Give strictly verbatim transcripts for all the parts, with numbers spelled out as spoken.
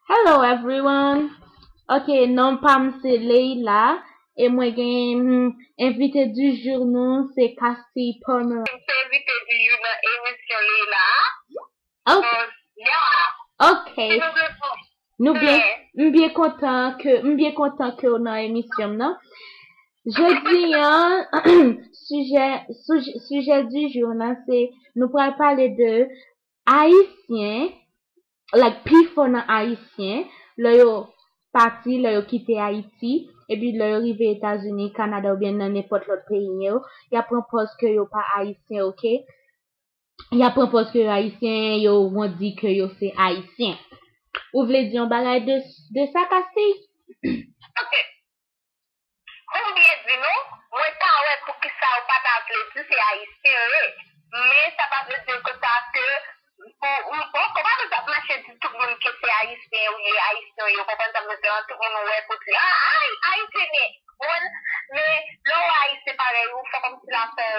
Hello everyone. Ok, non pa m se Leila e mwen gen hmm, envite du jour nou se Cassie Palmer. Se envite du jour nan emisyon Leila. Ok. Ok. Nou byen, m byen kontan ke m byen kontan ke w nan emisyon m nan. Jodi an, sijè sijè du jour nan se nou pral pale de Ayisyen, like pifò nan Ayisyen, lè yo pati, lè yo kite Ayiti, epi lè yo rive Etazini, Kanada oubyen nan nenpòt lòt peyi yo, y ap pran pòz ke yo pa Ayisyen, ok? Y ap pran pòz ke yo Ayisyen, yo wont di ke yo se Ayisyen. Ou vle di yon bagay de, de sa, Cassie? Ok. Pou m byen di nou, mwen ta wè poukisa ou pa ta vle di se Ayisyen yo ye. Men sa pa vle di konsa ke pou ou ou pa bezwen ap mache di tout moun ke se Ayisyen ou ye, Ayisyen ou ye. Ou konprann sa m vle di an? Tout moun ou wè pou di, ah, ay, Ayisyen ye. Ou konprann? Men lè ou wè Ayisyen parèy ou, fò kòmsi l ap fè,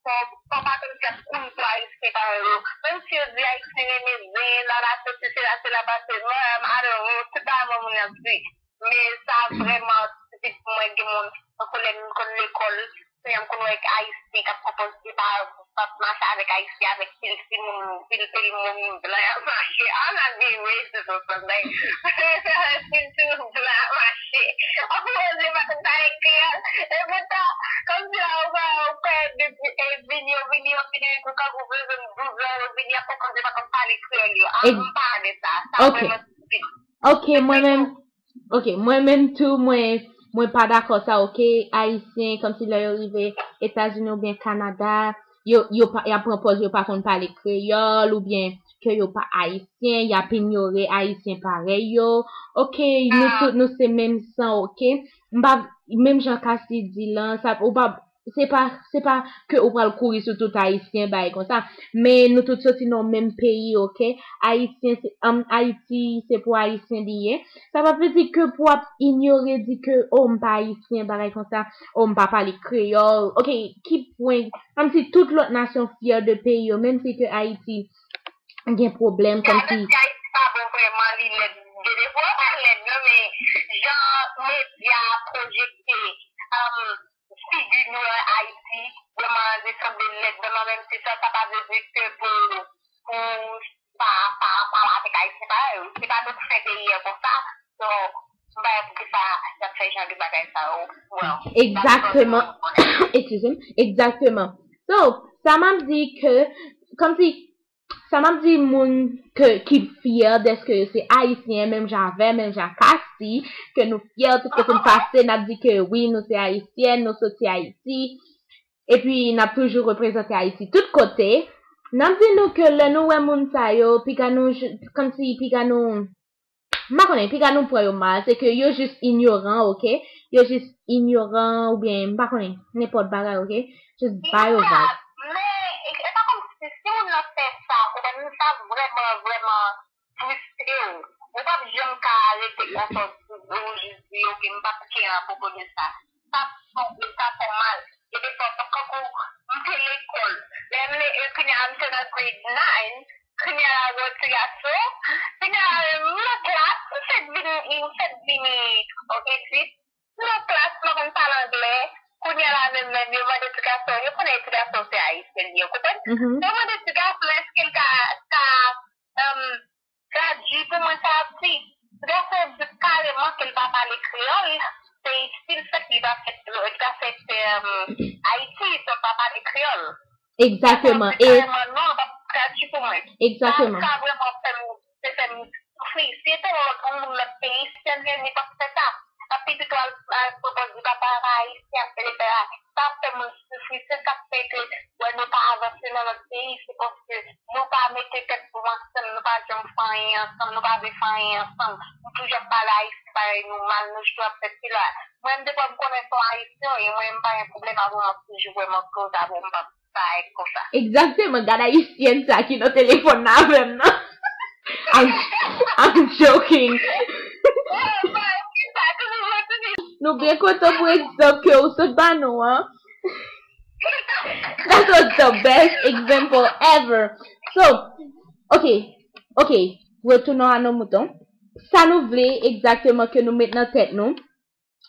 fò, fò pa kòmsi ap kouri pou Ayisyen parèy ou. Menm si yo di Ayisyen renmen zen, la la sesi, sela, sela, pase, mwen, I don't know, se pa mwen moun ap di. Men sa vrèman tipik pou mwen, gen moun, tankou lè m konn lekòl, kounye a m konn wè Ayisyen k ap konpoze pa, p ap mache avèk Ayisyen, avèk pil timoun, pil, pil moun blan y ap mache. All of the races or something. Pil timoun blan ap mache. Ap konpoze pa konn pale kreyòl. E poutan, kòmsi la ou wè, ou kwè depi, e vini, yo vini, yo vini, yo vini, tankou bezwen douz an, yo vini, y ap konpoze pa konn pale kreyòl yo. Ah, m pa de sa. Sa vrèman stupid. Ok, mwen menm, Ok, mwen menm tou, mwen, mwen pa dakò sa, ok? Ayisyen, kòmsi lè yo rive Etazini oubyen Kanada, yo, yo pa, y ap pran pòz yo pa konn pale kreyòl, oubyen ke yo pa Ayisyen, y ap inyore Ayisyen parèy yo. Ok, nou tout, nou se menm san, ok? M pa, menm jan Cassie di lan, sa, ou pa, se pa, se pa ke ou pral kouri sou tout Ayisyen, bagay konsa. Men nou tout soti nan menm peyi, ok? Ayisyen, se, um, Ayiti, se pou Ayisyen li ye. Sa pa vle di ke pou w ap inyore, di ke, oh, m pa Ayisyen, bagay konsa, oh, m pa pale kreyòl. Ok, ki pwen, kòmsi tout lòt nasyon fyè de peyi yo, menm si ke Ayiti gen pwoblèm, kòmsi. Ayiti pa bon vrèman, li lèd. Gen de fwa pa lèd, non, men jan medya pwojekte, um, figi nou an Ayiti, vrèman li sanble lèd, vrèman, menm si sa, sa pa vle di ke pou, pou pa, pa, pa pale avèk Ayisyen parèy ou. Se pa tout fen peyi an konsa. So, m pa wè poukisa y ap fè jan de bagay sa yo. Well, Egzakteman. Excuse me. Egzakteman. So, sa m ap di ke, kòmsi, sa m ap di moun ke, ki fyè dèske yo se Ayisyen, menm jan avè, menm jan Cassie, ke nou fyè, tout kote n pase, n ap di ke wi, nou se Ayisyèn, nou soti Ayiti, epi n ap toujou reprezante Ayiti tout kote. N ap di nou ke lè nou wè moun sa yo, piga nou, kòmsi piga nou, m pa konnen, piga nou pran yo mal, se ke yo jis inyoran, ok? Yo jis inyoran, oubyen, m pa konnen, nenpòt bagay, ok? Jis ba yo vag. Men, e pa kòmsi si moun nan fè sa, ou konprann, sa vrèman, vrèman fristre w. Ou p ap janm ka rete konsa, ou jis di, ok, m p ap care apwopo de sa. Sa fè, sa fè mal. E defwa, tankou m te lekòl. Lè m le, e kounye a m te nan grade nine, kounye a la gen yon ti gason, kounye a m nan klas, m fèk vin, m fèk vini, ok, isit. M nan klas, m pa konn pale anglè. Kounye a la menm, menm, yo mande ti gason, yo konnen ti gason se ayisyen li ye, ou konprann? Yo mande ti gason, èske l ka, ka, um, tradui pou mwen sa ap di. Ti gason di kareman ke l pa pale kreyòl, se isit l fèt, li pa fèt, li pa fèt, um, Ayiti, donk pa pale kreyòl. Egzakteman. E kareman, non, l pa tradui pou mwen. Egzakteman. Sa, sa vrèman fè m, se fè m soufri. Si se te yon lòt, yon moun lòt peyi, si se te vini, li p ap fè sa. L ap pito al, al pran pòz li papa ayisyen, etsetera. Sa ap fè moun soufri. Se sa k fè ke, wè, nou pa avanse nan lòt peyi, se paske nou pa mete tèt nou ansanm, nou pa janm fè anyen ansanm, nou pa vle fè anyen ansanm. Nou toujou ap pale ayisyen parèy nou mal, nou toujou ap fè sila. Mwen, depi m konnen se yon ayisyen, e mwen, m pa gen pwoblèm avè w, m ap toujou wè m ap koze avè w, m p ap sa e konsa. Egzakteman, gad ayisyèn sa ki nan telefòn nan avè m nan. I'm, I'm joking. Nou byen kontan pou egzanp ke ou sot ba nou an. That was the best example ever. So, ok, ok, retournons à nos moutons. Sa nou vle egzakteman ke nou met nan tèt nou,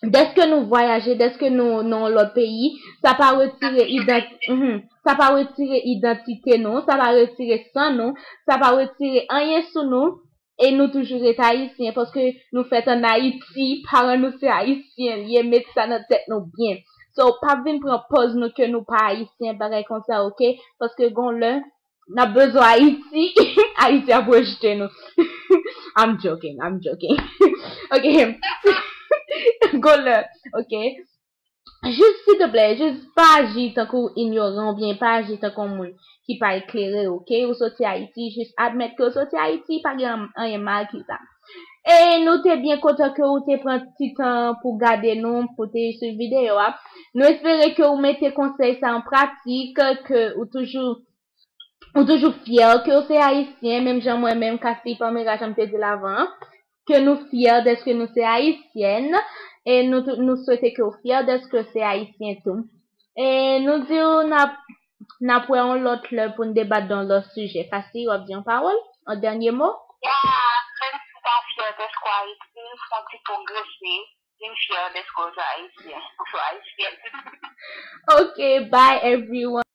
dèske nou vwayaje, dèske nou nan yon lòt peyi, sa pa retire idant, mhm, sa pa retire idantite nou, sa pa retire san nou, sa pa retire anyen sou nou, e nou toujou ret ayisyen, paske nou fèt ann Ayiti, paran nou se ayisyen, li ye, met sa nan tèt nou byen. So, pa vin pran pòz nou ke nou pa ayisyen, bagay konsa, oke? Paske gon lè, n ap bezwen Ayiti, Ayiti ap rejte nou. I'm joking, I'm joking. Ok. Gon lè, ok. Jis, silteplè, jis pa aji tankou inyoran oubyen pa aji tankou yon moun ki pa eklere, oke? Ou soti Ayiti, jis admèt ke ou soti Ayiti, pa gen anyen mal ki sa. E nou te byen kontan ke ou te pran ti tan pou gade nou, pou te swiv videyo a. Nou espere ke ou mete konsèy sa an pratik, ke ou toujou ou toujou fyè ke ou se ayisyen, menm jan mwen menm, Cassie Palmera, jan m te di l avan, ke nou fyè dèske nou se ayisyèn, e nou, tou- nou swete ke ou fyè dèske se ayisyen tou. E nou di w n ap, n ap wè yon lòt lè pou n debat de yon lòt sijè. Cassie, w ap di yon pawòl? Yon dènye mo? Ya, menm si w pa fyè dèske w Ayiti, fè yon ti pwogrese, vin fyè dèske w se ayisyen, ou se ayisyèn. Ok, bye everyone.